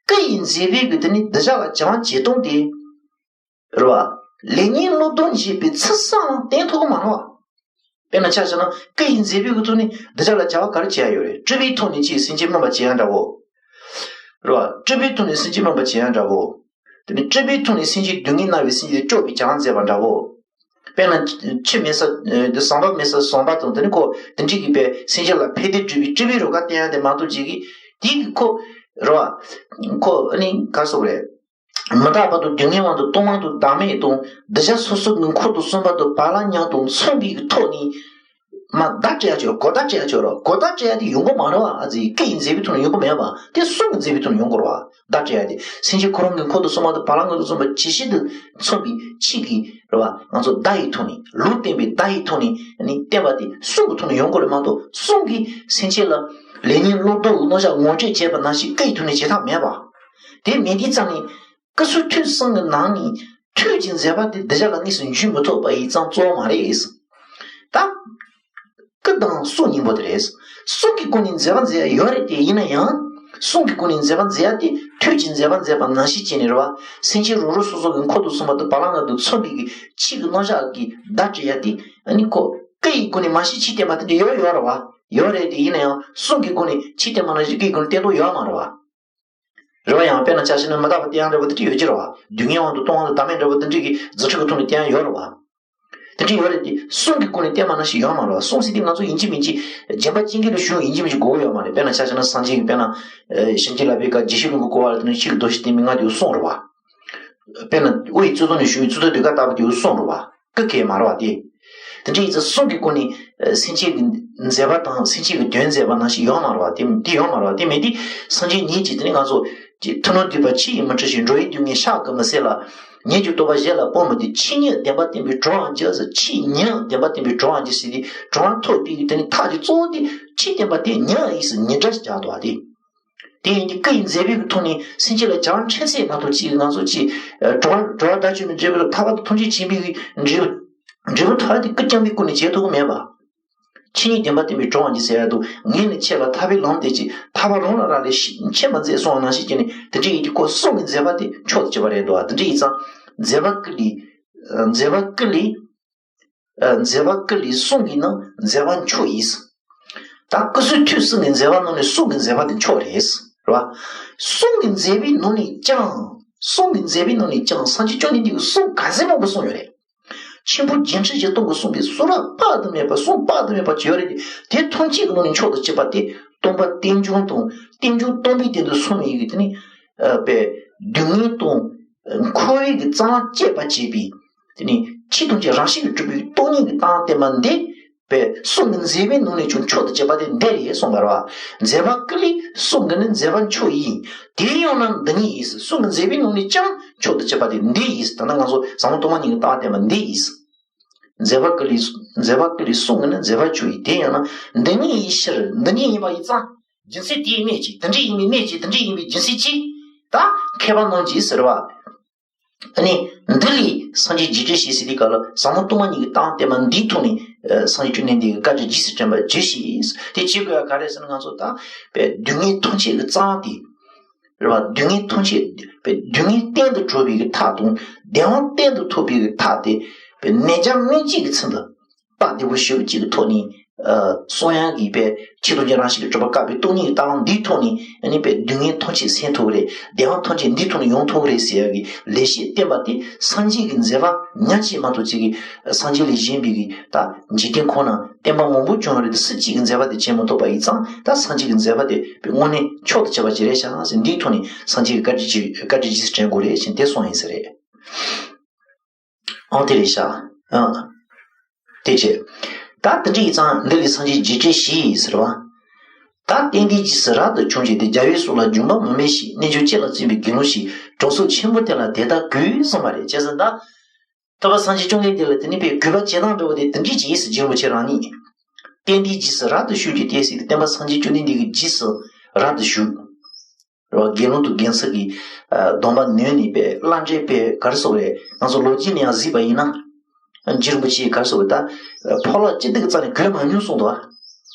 སྐུ་ཡི་མཛད་པའི་གི་དེ་ནི་གདུལ་བྱ་ལ་སྦྱང་བྱེད་སྟངས་དེ། རེད་བ། ལེགས་ཉེས་བློ་ལྡོག་འབྱེད་པའི་ཚུལ་བསམ་བློ་བསྟན་ཐུབ་ཀྱི་མ་རེད་བ། དཔེར་ན་ཆ་བཞག་ན་སྐུ་ཡི་མཛད་པའི་གི་ཐོག་ནས་གདུལ་བྱ་ལ་བྱ་བ་ག་རེ་བྱེད་ཡ་ཡོད་རེད། སྤྲུལ་པའི་ཐོག་ནས་ཅིག་སེམས་ཅན་སྨོན་པ་བྱེད་ཡ་འདྲ་བོ། རེད་བ། སྤྲུལ་པའི་ཐོག་ནས་སེམས་ཅན་སྨོན་པ་བྱེད་ཡ་འདྲ་བོ། དེ་ནས་སྤྲུལ་པའི་ཐོག་ནས་སེམས་ཅན་སྡུག་བསྔལ་མྱངས་པའི་སེམས་ཅན་དེ་སྐྱོབ་པའི་བྱ་བ་མཛད་པ་འདྲ་བོ། དཔེར་ན་ཆུ་མེད་ས་ཟམ་པ་མེད་ས་ཟམ་པ་དང་དེ་ནི་ཁོ་དེ་འདྲའི་གི་པའི་སེམས་ཅན་ལ་ཕན་བདེ་སྒྲུབ་པའི་སྤྲུལ་པའི་རོལ་ག་བསྟན་ཡ་དེ་མ་གཏོགས་ཅིག་གིས་དེ་གི་ཁོ། རེད་བ། ཁོ་ཨ་ནི་ག་སོགས་རེད། མི་རྟག་པ་དང་སྡུག་བསྔལ་དབང་དུ་གཏོང་དབང་དུ་བདག་མེད་དང་གདུལ་བྱ་སོ་སོ་གི་འཁོར་དུ་སོང་བ་དང་བར་ལམ་ཉམས་དང་མཚུངས་པའི་གི་ཐོག་ནས། མ་བརྡ་སྤྲད་ཡ་ཆོག་གོ་བརྡ་སྤྲད་ཡ་ཆོག་རོགས། གོ་བརྡ་སྤྲད་ཡ་དེ་ཡོང་གི་མ་རེད་བ། ཨ་ཙི་སྐུ་ཡི་མཛད་པའི་ཐོག་ནས་ཡོང་གི་མེད་བ། དེ་གསུང་གི་མཛད་པའི་ཐོག་ནས་ཡོང་གི་རེད་བ། བརྡ་སྤྲད་ཡ་དེ་སེམས་ཅན་ཁོ་རང་གི་འཁོར་དུ་སོང་བ་དང་བར་ལམ་ངོས་སུ་སོང་བ་ཇི་བཞིན་དུ་མཚོན་པའི་ཆོས་ཀྱི་རེད་བ། ང་ཚོ་བརྡ་ཡི་ཐོག་ནས་ལུང་བསྟན་པའི་བརྡ་ཡི་ཐོག་ནས་ནི་བསྟན་པ་དེ་གསུང་གི་ཐོག་ནས་ཡོང་གི་རེད་མ་གཏོགས་གསུང་གིས་སེམས་ཅན་ལ་ལེགས་ཉེས་བློ་ལྡོག་གི་རྣམ་གཞག་ངོ་སྤྲོད་བྱས་པ་ནང་བཞིན་སྐུ་ཡི་ཐོག་ནས་བྱེད་ཐབས་མེད་པ། དེ་མེད་དུས་ཙང་ནས། སྐུ་གསུང་ཐུགས་གསུམ་གྱི་ནང་ནས་ཐུགས་ཀྱི་མཛད་པ་དེ་གདུལ་བྱ་ལ་དངོས་སུ་འཇུག་མི་ཐུབ་པ་ཡིན་ཙང་གཙོ་བོ་མ་རེད། ད། སྐུ་དང་གསུང་གཉིས་པོ་དེ་རེད། གསུང་གི་སྒོ་ནས་མཛད་པ་མཛད་ཡ་ཡོད་རེད་དེ། ཡིན་ན་ཡང་། གསུང་གི་སྒོ་ནས་མཛད་པ་མཛད་ཡ་དེ་ཐུགས་ཀྱི་མཛད་པ་མཛད་པ་ནང་བཞིན་བྱས་ནས་རེད་བ། སེམས་ཅན་རོ་རོ་སོ་སོ་གི་འཁོར་དུ་སོང་བ་དང་བར་ལམ་ངོས་དང་མཚུངས་པའི་གི་ཆོས་ཀྱི་རྣམ་གཞག་གི་བརྡ་སྤྲད་ཡ་དེ་ཨ་ནི་ཁོ་སྐུ་ཡི་སྒོ་ནས་མ་གཞི་ཆོས་བསྟན་པ་དེ་འདྲ་ཡོད་ཡོད་རེད་བ། ཡོད་རེད་དེ། ཡིན་ན་ཡང་གསུང་གི་སྒོ་ནས་ཆོས་བསྟན་པ་ནང་བཞིན་སྐུ་ཡི་སྒོ་ནས་བསྟན་ཐུབ་ཡོད་མ་རེད་བ། རེད་བ། ཡང་དཔེར་ན་ཆ་བཞག་ན་མི་རྟག་པ་སྟེ་ཡང་འདྲ་བོ་དེ་འདྲ་ཡོད་ཀྱི་རེད་བ། སྡུག་བསྔལ་དབང་དུ་གཏོང་དབང་དུ་བདག་མེད་འདྲ་བོ་དེ་འདྲ་གི་རྫུ་འཕྲུལ་གྱི་ཐོག་ནས་སྟེ་ཡང་ཡོད་རེད་བ། དེ་འདྲ་ཡོད་རེད་དེ། གསུང་གི་སྒོ་ནས་བསྟན་པ་ནང་བཞིན་ཡོད་མ་རེད་བ། གསུང་ཟེར་དུས་ང་ཚོ་ཡིན་གཅིག་མིན་གཅིག་རྗེན་པ་ཅན་གྱི་ལ་ཞུ་ཡིན་གཅིག་མིན་གཅིག་དགོས་ཀྱི་ཡོད་མ་རེད། དཔེར་ན་ཆ་བཞག་ན་སངས་རྒྱས་ཀྱི་དཔེར་ན། བྱིན་གྱིས་བརླབས་པའི་སྐབས་རྗེ་ཤེས་ལྷུན་པོའི་སྐུ་བ་ལ་དེ་ནས་ཆོས་ཀྱི་མདོ་བཤད་ལྡན་མིན་ལྔ་དེ་གསུངས་རེད་བ། དཔེར་ན་དབུ་ཡི་གཙུག་ཏོར་ནས་ཞུ་བའི་གཙུག་ཏོར་ཟློས་གར་ལྟ་བུ་དེ་གསུངས་རེད་བ། སྐུ་སྐྱེ་མ་རེད་བ་དེ། དེ་འདྲ་ཡིན་ཙང་གསུང་གི་སྒོ་ནས་ཨ་སེམས་ཅན་གྱི་མཛད་པ་དང་སེམས་ཅན་གྱི་དོན་མཛད་པ་ནང་བཞིན་ཡོད་མ་རེད་བ། དེ་དེ་ཡོད་མ་རེད་བ། དེ་མེད་དུས་སངས་རྒྱས་ཉིད་ཀྱིས་དེ་ནི་ང་ཚོ་ཀྱི་མཐུན་སྣང་འདུས་པ་ཆོས་ཉིད་མི་འཁྲུལ་ཞིང་། འགྲོ་བའི་སྡུག་བསྔལ་བཤགས་ཀྱིས་མི་སེལ་ལ། ཉེས་སྤྱོད་རྟོག་པ་གཞན་ལ་སྤོང་མི་བདེ། ཆོས་ཉིད་བདེན་པ་བསྟན་པས་གྲོལ་བར་འགྱུར་ཟེར། ཆོས་ཉིད་བདེན་པ་བསྟན་པས་གྲོལ་བར་འགྱུར་ཟེར་ཏེ་གྲོལ་བ་ཐོབ་པའི་དེ་ནི་ཐབས་ཀྱི་གཙོ་བོ་དེ་ཆོས་བསྟན་པ་དེ་ཉིད་ཡིན་ཟེར་ཉིན་བཀྲ་ཞིག་རྒྱག་འདུག་བ་དེ། དེ་ཡིན་དུས་སྐུ་ཡི་མཛད་པའི་ཐོག་ནས་སེམས་ཅན་ལ་བྱང་ཁྲིམས་ཚད་མ་གཏོགས་ཅིག་ང་ཚོ་ཅིག་གྲོལ་བ་གྲོལ་བ་བདག་གཅེས་པའི་འབྲས་བུ་དང་ཐར་པ་དང་ཐམས་ཅད་མཁྱེན་པའི་འབྲས་བུ་འབྲས་བུ་ཐོབ་ཡ་དེ་སྐུ་རྐྱང་པའི་སྒོ་ནས་བྱེད་ཐུབ་ཀྱི་མེད་པ། ཆོས་ཉིད་བདེན་པ་བསྟན་པའི་གྲོགས་ཀྱིས་ཟེར་ཡ་འདུག་ངེས་ནས་འཆད་པ་ཐར་པའི་ལམ་དེ་ཅིག་ཐར་པ་རང་ལ་རག་ལས་ཤིག་འཆད་མ་མཛད་གསུངས་པ་ནང་བཞིན་བྱས་ནས་དེ་འདྲ་ཡིན་དུས་ཁོ་གསུང་གི་མཛད་པ་དེ་མཆོག་ཏུ་གྱུར་པ་རེད་འདུག་དེ་འདྲ་ཡིན་ཙང་མཛད་པ་ཀུན་ལས། མཛད་པ་ཀུན་ལས། མཛད་པ་ཀུན་ལས་གསུང་གི་ནི་མཛད་པ་མཆོག་ཡིན། ད་སྐུ་གསུང་ཐུགས་གསུམ་གྱི་མཛད་པ་ནང་ནས་གསུང་གི་མཛད་པ་དེ་མཆོག་རེད། རེད་བ། གསུང་གི་མཛད་པའི་ནང་ནས་ཀྱང་། གསུང་གི་མཛད་པའི་ནང་ནས་ཀྱང་སངས་རྒྱས་བཅོམ་ལྡན་འདས་ཀྱིས་གསུང་ག་ཚད་མང་པོ་གསུངས་ཡོད་རེད། ཆེན་པོ་བརྒྱད་ཁྲི་བཞི་སྟོང་གིས་གསུངས་པའི་གསུང་རབ་དཔག་ཏུ་མེད་པ། གསུང་དཔག་ཏུ་མེད་པ་ཅིག་ཡོད་རེད། དེ་ཐམས་ཅད་ཀྱི་ནང་ནས་མཆོག་ཏུ་གྱུར་པ་དེ་སྟོང་པ་རྟེན་འབྱུང་དང་རྟེན་འབྱུང་སྟོང་པའི་སྟེང་དུ་སོང་བའི་ཡུལ་དེ་ནི། ཨ། པའི་སྡུག་བསྔལ་དང་འཁོར་བའི་གི་རྩ་བ་བཅད་པར་བྱེད་པའི། དེ་ནི་ཆོས་ཐམས་ཅད་རང་བཞིན་གྱིས་གྲུབ་པའི་སྟོང་ཉིད་ཀྱི་ལྟ་བ་བསྟན་པ་འདི། པའི་གསུང་གི་མཛད་པའི་ནང་ནས་ཀྱང་མཆོག་ཏུ་གྱུར་པ་དེ་འདི་རེད་གསུངས་པ་རེད་བ། མཛད་པ་ཀུན་ལས་གསུང་གི་ནི་མཛད་པ་མཆོག་ཡིན། དེ་ཡང་ན་འདི་ཉིད་ཡིན། གསུང་གི་མཛད་པའི་ནང་ནས་ཀྱང་མཆོག་ཏུ་གྱུར་པ་དེ་འདི་ཡིན། ད་ནི་ང་ཚོ་ཟབ་མོ་སྟོང་པ་ཉིད་ཀྱི་ལྟ་བ་བསྟན་པ་འདི་ཡིན། མཛད་པ་ཀུན་ལས། མཛད་པ་ཀུན་ལས་གསུང་གི་ནི་མཛད་པ་མཆོག་ཡིན། དེ་ཡང་ན་འདི་ཉིད་ཡིན་ཕྱིར། འདི་ཉིད་ཡིན་པ་ཡིན་ཙང་རྒྱུ་མཚན་དེའི་གནད་ཀྱིས་དེ་འདྲ་ཡིན་པའི་གནད་ཀྱིས་དེ་འདྲ་ཡིན་པའི་རྒྱུ་མཚན་གྱིས་ད་མཁས་པ་རྣམས་ཀྱིས་ཟེར་བ། ཨ་ནི་འདི་ལས་སངས་རྒྱས་རྒྱས་བསྡུས་ཤིག་ཟེར་དུས་སྐབས་ལ་ཟབ་མོ་སྟོང་པ་ཉིད་ཀྱི་ལྟ་བ་བསྟན་པ་འདིའི་ཐོག་ནས་སངས་རྒྱས་བཅོམ་ལྡན་འདས་ཀྱིས་བཀའ་དྲིན་རྗེས་སུ་དྲན་པར་གྱིས་ཤིག་དེ་བྱེད་དགོས་ཡ་ག་རེ་ཟེར་ན་ང་ཚོ་ད་པའི་སྡུག་བསྔལ་ཐམས་ཅད་ཀྱི་རྩ་བ་དེ། རེད་བ། སྡུག་བསྔལ་ཐམས་ཅད་པའི་སྡུག་བསྔལ་གཏན་དུ་གྲོལ་བའི་གི་ཐབས་དང་བདེ་བ་གཏན་དུ་ཐོབ་པའི་གི་ཐབས་དེ་པའི་ནན་ཅང་སྨིན་བྱེད་ཀྱི་ཚུལ་དུ། དཔལ་འབྲས་བུ་ཞེ་པོ་ཅིག་གི་ཐོག་ནས། ཨ། གསུང་ཡག་གི་པའི་ཆོས་ཐམས་ཅད་རང་བཞིན་གྱིས་གྲུབ་པ་དཀའ་བའི་སྟོང་ཉིད་ཀྱི་ལྟ་བ་འདིའི་ཐོག་ནས་ཨ་ནི་པའི་སྡུག་བསྔལ་ཐམས་ཅད་སེལ་ཐུབ་ཀྱི་རེད། བདེ་བ་ཐམས་ཅད་འདིའི་ཐོག་ནས་ཡོང་ཐུབ་ཀྱི་རེད་ཟེར་ཡག་གི་ལེགས་བཤད་བསྟན་པ་དེ་སངས་རྒྱས་ཀྱི་མཛད་པ་ཉག་གཅིག་མ་གཏོགས་ཅིག་གི་སངས་རྒྱས་ལས་གཞན་པའི་གི་ད་འཇིག་རྟེན་ཁོ་ན་བསྟན་པ་མང་པོ་བྱུང་ཡོད་རེད་དེ་སུ་གཅིག་གི་མཛད་པ་དེ་བྱེད་མ་ཐུབ་པ་ཡིན་ཙང་ད་སངས་རྒྱས་ཀྱི་མཛད་པ་དེ་པའི་དངོས་གནས་མཆོག་ཏུ་གྱུར་པ་ཅིག་རེད་ཤག་ཟེར་འདིའི་ཐོག་ནས་སངས་རྒྱས་ཀྱི་བཀའ་དྲིན་ཅིག་བཀའ་དྲིན་རྗེས་སུ་དྲན་དགོས་རེད་ཟེར་དེ་གསུངས་ཡིན་ས་རེད། ཨང་། དེ་རེད་ཤག་ཨང་། དེ་བྱས། ད་དེ་འདྲ་ཡིན་ཙང་འདི་ལས་སངས་རྒྱས་རྒྱས་བསྡུས་ཤིག་ཟེར་བ། ད་བསྟན་འདིའི་རྗེས་སུ་རབ་ཏུ་བྱུང་བྱས་ཏེ། རྒྱལ་བའི་གསུང་ལ་འཇུག་པ་མི་དམན་ཞིང་། རྣལ་འབྱོར་ཅན་ལ་བརྩོན་པའི་དགེ་སློང་ཞིག །གྲོང་གསེབ་ཆེན་པོ་དེ་ལ་དེ་ལྟར་གུས་གསུངས་པ་རེད། བྱས་ཙང་ད། ཐུབ་པ་སངས་རྒྱས་བཅོམ་ལྡན་འདས་ལ་དེ་ནི་པའི་གུས་པ་བྱེད་སྟངས་འདྲ་བོ་དེ་དེ་འདྲ་ཅིག་ཡིན་ཟེར་རྗེ་རིན་པོ་ཆེ་རང་ཉིད། བསྟན་འདིའི་རྗེས་སུ་རབ་ཏུ་བྱུང་བྱས་ཏེ་ཟེར་ཏེ་བསྟན་པ་སངས་རྒྱས་བཅོམ་ལྡན་འདས་ཀྱི་རྗེས་སུ་རབ་ཏུ་བྱུང་། རེད་བ། དགེ་སློང་དང་དགེ་ཚུལ་གྱི་ཨ་སྡོམ་པ་ནོན་ནས་པའི་བླ་འདྲེ་པའི་ག་རེ་ཟེར་དགོས་རེད། ང་ཚོ་ལོ་རྒྱུས་ནས་ཡང་གཟིགས་པ་ཡིན་ན། རྗེ་རིན་པོ་ཆེས་ག་རེ་ཟེར་དགོས་རེད། ད་ཕོ་ལོ་སྐྱིད་སྡུག་གི་རྩ་ནས་གོས་མ་མྱོང་གསུངས་འདུག་བ།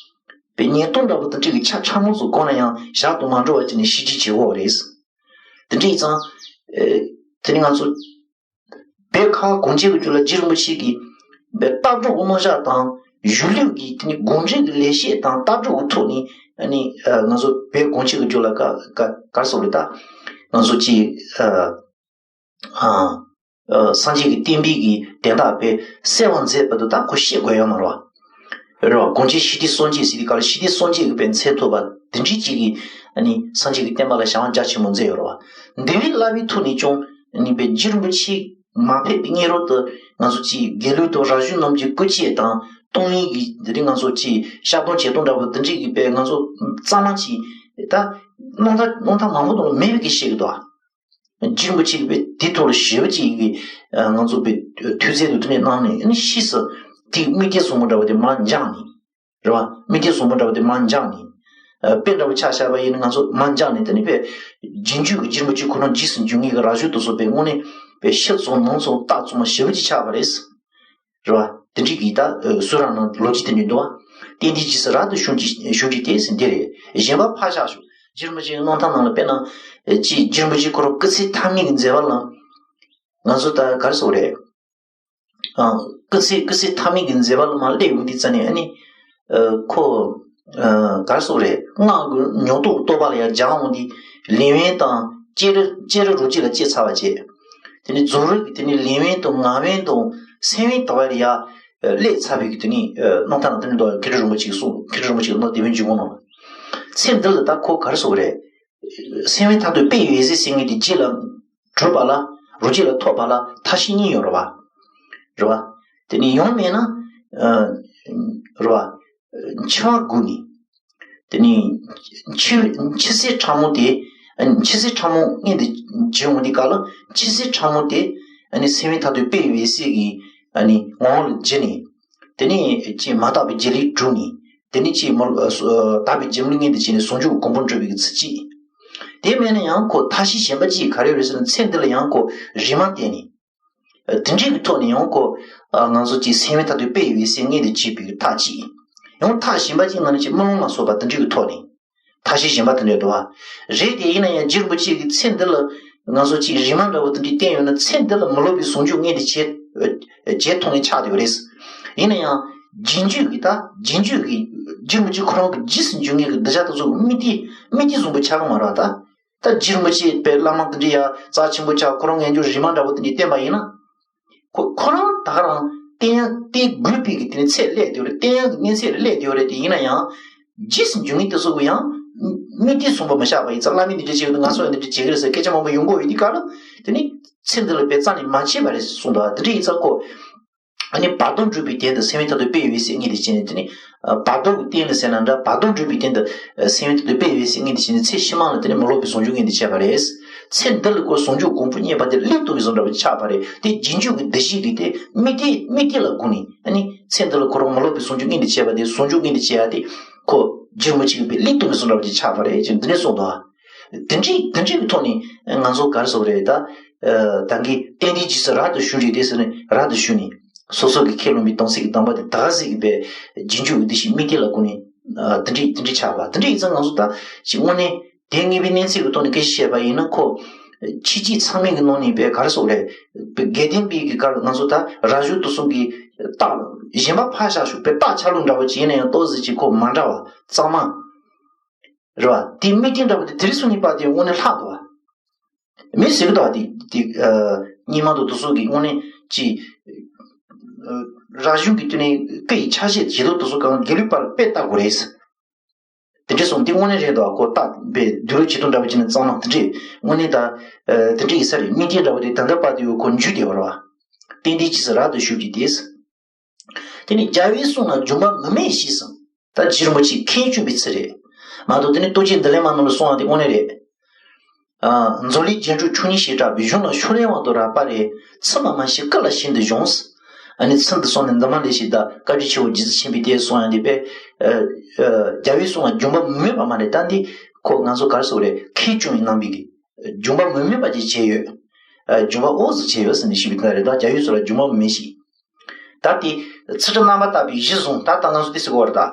པའི་ཉེས་རྡུང་འདྲ་པོ་དེ་འདྲ་གི་ཆ་ཕྲ་མོ་ཚོ་གོ་ན་ཡང་ཞར་དུ་མ་འགྲོ་བ་བྱས་ནས་ཤི་འཇིག་བྱེད་དགོས་རེད། དེ་འདྲ་ཡིན་ཙང་། ཨེ། དེ་ནི་ང་ཚོ། བོད་ཁ་བ་གངས་ཅན་གྱི་རྒྱུད་ལ་རྗེ་རིན་པོ་ཆེ་གིས་བོད་ལྟ་གྲུབ་ཀྱི་རྣམ་གཞག་དང་གཞུང་ལུགས་ཀྱི་དེ་ནི་དགོངས་འགྲེལ་གྱི་ལེགས་བཤད་དང་ལྟ་གྲུབ་ཀྱི་ཐོག་ནས་ཨ་ནི་ང་ཚོ་བོད་གངས་ཅན་གྱི་རྒྱུད་ལ་ག་ག་ག་རེ་ཟེར་དགོས་རེད་ད། ང་ཚོ་ཅིག་ཨ་ཨ་སངས་རྒྱས་ཀྱི་བསྟན་པའི་གི་དན་རྟགས་དཔེ་གསལ་བར་མཛད་པ་དེ་ད་ཁོ་བཤད་དགོས་ཡོད་མ་རེད་བ། རེད་བ། གངས་ཅན་ཤེས་ལྡན་སངས་རྒྱས་ཟེར་དུས་སྐབས་ལ་ཤེས་ལྡན་སངས་རྒྱས་ཀྱི་དཔེ་མཚན་ཐོབ་པ་དེ་འདྲའི་ཅིག་གིས་ཨ་ནི་སངས་རྒྱས་ཀྱི་བསྟན་པ་ལ་བྱ་བ་རྒྱ་ཆེན་པོ་མཛད་ཡོད་རེད་བ། འདི་བའི་བསླབ་པའི་ཐོག་ནས་ཀྱང་ཨ་ནི་དཔེ་རྗེ་རིན་པོ་ཆེ་མ་ཕེབས་པའི་སྔ་རོལ་དུ་ང་ཚོ་ཅིག་དགེ་ལུགས་དང་རབ་བྱུང་རྣམས་ཀྱི་སྐུ་སྐྱེ་དང་སྟོང་ཉིད་ཀྱི་དེ་རིང་ང་ཚོ་ཅིག་བཤད་སྟངས་བྱེད་སྟངས་འདྲ་པོ་དེ་འདྲའི་གི་དཔེ་ང་ཚོ་གཙང་མ་ཅིག་ད་རྣམ་ཐར་རྣམ་ཐར་མང་པོ་དང་མེད་པའི་གི་བཤད་གི་འདུག་ཨ། རྗེ་རིན་པོ་ཆེ་གིས་དེ་ཐོག་ལ་ཞེ་པོ་ཅིག་གིས་ང་ཚོ་པའི་ཐུགས་བརྩེ་དང་དེ་ནས་གནང་ནས་ཨ་ནི་ཕྱིས་སུ་དེའི་དམིགས་གཏད་བཟང་པོ་འདྲ་བ་དེ་མར་འགྱངས་ནས། རེད་བ། དམིགས་གཏད་བཟང་པོ་འདྲ་བ་དེ་མར་འགྱངས་ནས། ཨ། དཔེ་འདྲ་བོ་ཆ་བཞག་པ་ཡིན་ན་ང་ཚོ་མར་འགྱངས་ནས་དེ་ནི་པའི་རྗེས་འཇུག་གི་རྗེ་རིན་པོ་ཆེ་ཁོ་རང་རྗེས་སུ་འཇུག་མཁན་གྱི་རབ་བྱུང་དེ་ཚོ་པའི་དངོས་གནས་པའི་ཕྱི་བཙོང་ནང་བཙོང་རྟ་བཙོང་ཞེ་པོ་ཅིག་ཆགས་པ་རེད། རེད་བ། དེ་འདྲའི་གི་ད་ཨ་སུ་རང་ནང་ལོ་རྒྱུས་དེ་འདྲ་འདུག་བ། བསྟན་འདིའི་རྗེས་སུ་རབ་ཏུ་བྱུང་གི་བྱུང་གི་དེ་ཟིན་དེ་རེད། གཞན་པ་ཕར་བཞག་ཞུ། རྗེ་རིན་པོ་ཆེའི་རྣམ་ཐར་ནང་ལ་དཔེར་ན། ཨེ། ཅིག་རྗེ་རིན་པོ་ཆེ་ཁོ་རང་སྐུ་ཚེ་མཐའ་མའི་གི་མཛད་པ་ལ། ང་ཚོ་ད་ག་རེ་ཟེར་དགོས་རེད། ཨ། སྐུ་ཚེ་སྐུ་ཚེ་མཐའ་མའི་གི་མཛད་པ་ལ་མར་སླེབས་ཡོང་དུས་ཙ་ནས་ཨ་ནི། ཨ། ཁོ། ཨ། ག་རེ་ཟེར་དགོས་རེད། སྔགས་ཀྱི་ཉོག་གཏུག་རྟོག་པ་ལ་ཡར་སྦྱང་འོང་དུས་ལེགས་དབེན་དང་ལྕགས་རི་ལྕགས་རི་རུ་གཅིག་ལ་སྐྱེས་ཚར་བ་བྱས། དེ་ནས་རྫོགས་རིམ་གྱི་དེ་ནས་ལེགས་དབེན་དང་ངག་དབེན་དང་སེམས་དབེན་དག་པ་ལ་ཡར་སླེབས་ཚར་བའི་གི་དེ་ནས་རྣམ་ཐར་ནང་དེ་ནས་འདུག་མཁས་གྲུབ་རིན་པོ་ཆེས་གསུངས། མཁས་གྲུབ་རིན་པོ་ཆེས་ནང་དེ་བོན་འཇུག་གོང་ནང་ཚེ་འདི་ལ་ད་ཁོ་ག་རེ་ཟེར་དགོས་རེད། སེམས་དབེན་མཐར་ཐུག་དཔལ་ཡོན་ཟེར་མཁན་དེ་རྗེས་ལ་གྲུབ་པ་ལ་རུ་རྗེས་ལ་ཐོབ་པ་ལ་ཐབས་ཤེས་གཉིས་ཡོད་རེད་བ། རེད་བ། དེ་ནས་ཡང་མེད་ན། ཨ། རེད་བ། འཆི་བ་སྒུག་ནས། དེ་ནས་འཆི་འཆི་ཚེ་ཕྲ་མོ་དེ། ཨ། འཆི་ཚེ་ཕྲ་མོ་མངོན་དུ་བྱེད་འོང་དུས་སྐབས་ལ་འཆི་ཚེ་ཕྲ་མོ་དེ་ཨ་ནི་སེམས་དབེན་མཐར་ཐུག་དཔལ་ཡོན་ཟེར་གྱི་ཨ་ནི་ངང་ལ་བརྒྱུད་ནས། དེ་ནས་ཅིག་མ་དག་པའི་སྒྱིད་ལུག་གྲོལ་ནས། དེ་ནས་ཅིག་མ་ཨ་དག་པའི་སྒྱིད་ལུག་མངོན་དུ་བྱས་ནས་ཟུང་འཇུག་གོ་འཕང་འགྲུབ་པའི་ཚུལ་གཅིག་དེ་མེད་ན་ཡང་ཁོ་ཐབས་ཤེས་གཞན་པ་ཅིག་ག་རེ་རེད་ཟེར་ན་ཚེ་འདི་ལ་ཡང་ཁོ་རིག་མ་བསྟེན་ནས། ཨ། དེ་འདྲའི་གི་ཐོག་ནས་ཡང་ཁོ། ཨ། ང་ཚོ་ཅིག་སེམས་དབེན་མཐར་ཐུག་དཔལ་ཡོན་ཟེར་མཁན་དེ་བྱེད་པའི་ཐབས་གཅིག་ཡང་མཐའ་གཞན་པ་ཅིག་ནང་ནས་ཅིག་རྨི་ལམ་ལ་སོགས་པ་དེ་འདྲའི་གི་ཐོག་ནས། མཐའ་བཞི་གཞན་པ་དེ་འདྲ་འདུག་བ། རེད་དེ། ཡིན་ན་ཡང་རྗེ་རིན་པོ་ཆེ་གིས་ཚེ་འདི་ལ་ང་ཚོ་ཅིག་རིག་མ་འདྲ་བོ་དེ་འདྲའི་བསྟན་ཡོད་ན། ཚེ་འདི་ལ་མི་སློབ་པའི་ཟུང་འཇུག་མངོན་དུ་བྱེད་བྱེད་ཐུབ་མཁན་ཆགས་བསྡད་ཡོད་རེད། ཡིན་ན་ཡང་རྗེས་འཇུག་གི་ད་རྗེས་འཇུག་གི་རྗེ་རིན་པོ་ཆེ་ཁོ་རང་གི་རྗེས་སུ་འཇུག་མཁན་གྱི་གདུལ་བྱ་དེ་ཚོ་གི་དམིགས་གཏད་དམིགས་གཏད་བཟང་པོ་ཆགས་ཀྱི་མ་རེད་བ། ད་ད་རྗེ་རིན་པོ་ཆེ་པའི་བླ་མ་དེ་འདྲའི་ཡ་རྩ་ཆེན་པོ་ཆགས། ཁོ་རང་ངན་འཇུག་རིག་མ་འདྲ་བོ་དེ་འདྲའི་བསྟན་པ་ཡིན་ན། ཁོ་ཁོ་རང་ད་ག་རང་བསྟན་ཡག་བསྟན་དགོས་པའི་གི་དེ་ནི་ཚད་སླེབས་བསྡད་ཡོད་རེད། བསྟན་ཡག་གི་གནས་ཚད་རེད་སླེབས་བསྡད་ཡོད་རེད། དེ་ཡིན་ན་ཡང་རྗེས་སུ་འཇུག་མཁན་དེ་ཚོ་གི་ཡང་དམིགས་གཏད་བཟང་པོ་མི་ཆགས་པ་ཡིན་ཙང་། བླ་མས་འདི་འདྲ་བྱེད་ཀྱི་འདུག་ང་ཚོ་ཡང་འདི་འདྲ་བྱེད་ཀྱི་རེད་ཟེར་སྐད་ཆ་མང་པོ་ཡོང་གི་ཡོད་དུས་སྐབས་ལ། དེ་ནི་ཚེ་འདི་ལ་དཔེ་རྩ་ནས་མ་བྱས་པ་རེད་གསུངས་འདུག་དེ་འདྲ་ཡིན་ཙང་ཁོ། ཨ་ནི་བར་དོ་འགྲུབ་པའི་དོན་དུ་སེམས་ཡུལ་མཐར་ཐུག་དཔེ་ཡོད་པའི་སེམས་ངེས་དེ་བྱས་ནས། དེ་ནི་བར་དོ་གི་རྟེན་ལ་ཟེར་ན་འདྲ། བར་དོ་འགྲུབ་པའི་དོན་དུ་སེམས་ཡུལ་མཐར་ཐུག་དཔེ་ཡོད་པའི་སེམས་ངེས་དེ་བྱས་ནས། ཚེ་ཕྱི་མ་ལ་དེ་ནི་མི་སློབ་པའི་ཟུང་འཇུག་མངོན་དུ་བྱས་པ་རེད། ཚེ་འདི་ལ་ཁོ་ཟུང་འཇུག་གོང་བུ་བརྙེས་པ་དེ་སླེབས་ཐུབ་པའི་བཟོ་འདྲ་བ་ཆགས་པ་རེད། དེ་རྗེས་འཇུག་གི་གདུལ་བྱ་གི་དེ་དམིགས་གཏད་དམིགས་གཏད་ལ་དགོངས་ནས། ཨ་ནི་ཚེ་འདི་ལ་ཁོ་རང་མི་སློབ་པའི་ཟུང་འཇུག་མངོན་དུ་བྱས་པ་དེ། ཟུང་འཇུག་མངོན་དུ་བྱས་ཡ་དེ་ཁོ་རྗེ་རིན་པོ་ཆེ་གི་དཔེ་སླེབས་ཐུབ་པའི་བཟོ་འདྲ་བ་ཅིག་ཆགས་པ་རེད་ཅེས་འདི་ནས་གསུངས་འདུག་དེ་འདྲའི་དེ་འདྲའི་གི་ཐོག་ནས་ང་ཚོ་ག་རེ་ཟེར་དགོས་རེད། ད་ད་གིན་བསྟན་འདིའི་རྗེས་སུ་རབ་ཏུ་ཞུགས་ཞེས་དེ་ཟེར་ནས་རབ་ཏུ་ཞུགས་ནས། སོ་སོ་གིས་ཁས་བླངས་པའི་དམ་ཚིག་གི་དམ་པ་དེ་ད་ག་ཟིག་གི་པའི་རྗེས་འཇུག་གི་གདུལ་བྱའི་དམིགས་གཏད་ལ་དགོངས་ནས། ཨ། དེ་འདྲའི་དེ་འདྲའི་ཆགས་པ། དེ་འདྲའི་ཡིན་ཙང་ང་ཚོ་ད་ཅིག་དངོས་གནས་དེ་ངེས་པའི་གནས་ཚུལ་གྱི་ཐོག་ནས་སྐད་ཆ་བཤད་པ་ཡིན་ན། ཁོ་ཕྱི་རྒྱལ་ཚང་མའི་གི་ནང་ནས་པའི་ག་རེ་ཟེར་དགོས་རེད། པའི་དགེ་ལྡན་པའི་གི་ག་རེ། ང་ཚོ་ད་རབ་བྱུང་དེ་ཚོ་གི་རྟགས་གཞན་པ་ཕར་བཞག་ཤོག་པའི་རྟགས་ཆ་ལུགས་འདྲ་བོ་ཅིག་ཡིན་ན་ཡང་ཏོག་ཙམ་ཅིག་ཁོ་མ་འདྲ་བ་གཙང་མ་རེད་བ། དེ་དམིགས་རྟེན་འདྲ་བོ་དེ་དེ་རིང་སང་ཉིན་བར་དེ་དངོས་གནས་ལྷག་འདུག་བ། མི་ཟེར་གི་འདུག་བ། དེ་དེ་ཨ། སྔོན་མ་དང་དེ་ཚོ་གི་དངོས་གནས་ཀྱི་ཨ། རབ་བྱུང་གི་དེ་ནས་བཀའ་ཡི་ཆ་ཤས་བྱེད་དུས་དེ་ཚོ་གང་དགེ་ལུགས་པར་དཔེ་ལྟ་དགོས་རེད། དེ་འདྲ་སོང་དེ་དངོས་གནས་རེད་འདུག་བ། ཁོ་རྟགས་པའི་འདུལ་བྱེད་དུ་འདྲ་བ་བྱས་ན་གཙང་མ་དེ་འདྲས་དངོས་གནས་ད་ཨ། དེ་འདྲས་ཡིན་ས་རེད། དམིགས་རྟེན་འདྲ་བོ་དེ་ད་ལྟ་བར་དུ་ཡོད། ཁོ་འཇུས་བསྡད་པ་རེད་བ། བསྟན་འདིའི་རྗེས་སུ་རབ་ཏུ་ཞུགས་ཀྱི་དེས། དེ་ནི་རྒྱལ་བའི་གསུང་ལ་འགྱུར་བ་མི་དམིགས་ཞེས་སམ། ད་རྗེ་རིན་པོ་ཆེས་ཁས་བསྐྱུར་བའི་ཚུལ་རེད། མ་གཏོགས་དེ་ནི་རྟོགས་བརྗོད་འདི་ལས་མང་ནང་ལ་གསུངས་པ་དེ་དངོས་གནས་རེད། ཨ། མཛོད་ལས་རྒྱན་དྲུག་ཆོས་ཉིད་བྱེ་བྲག་པའི། གཞུང་ལ་ཕྱོགས་རིས་དབང་དུ་རག་པ་རེ། ཚད་མ་མ་ཞིག་སྐུ་ལ་ཤིན་ཏུ་གཞོམས། ཨ་ནི་ཚུལ་འདི་སོང་ནས་འདི་མ་ལས་ཤིག་ད་བཀའ་བརྒྱུད་ཆེ་བོ་རྗེ་བཙུན་མཁྱེན་པའི་དེ་གསུང་ཡང་དེ་པས། ཨ། ཨ། རྒྱལ་བའི་གསུང་ལ་འགྱུར་བ་མི་དམིགས་པ་མ་རེད། ད་འདི་ཁོ་ང་ཚོ་ག་རེ་ཟེར་དགོས་རེད། ཁས་བསྐྱུར་བའི་རྣམ་པའི་གི་འགྱུར་བ་མི་དམིགས་པ་ཅིག་བྱས་ཡོད། ཨ། འགྱུར་བ་འོ་ཟིག་བྱས་ཡོད་ཟེར་ནས་ཞུས་པའི་དོན་རེད། ད་རྒྱལ་བའི་གསུང་ལ་འགྱུར་བ་མི་དམིགས་ཤིང་། ད་དེ་ཚུལ་ཁྲིམས་རྣམ་པར་དག་པའི་གཞི་བཟུང་། ད་ལྟ་ང་ཚོ་དེ་ཟེར་གོ་བ་རེད། ད་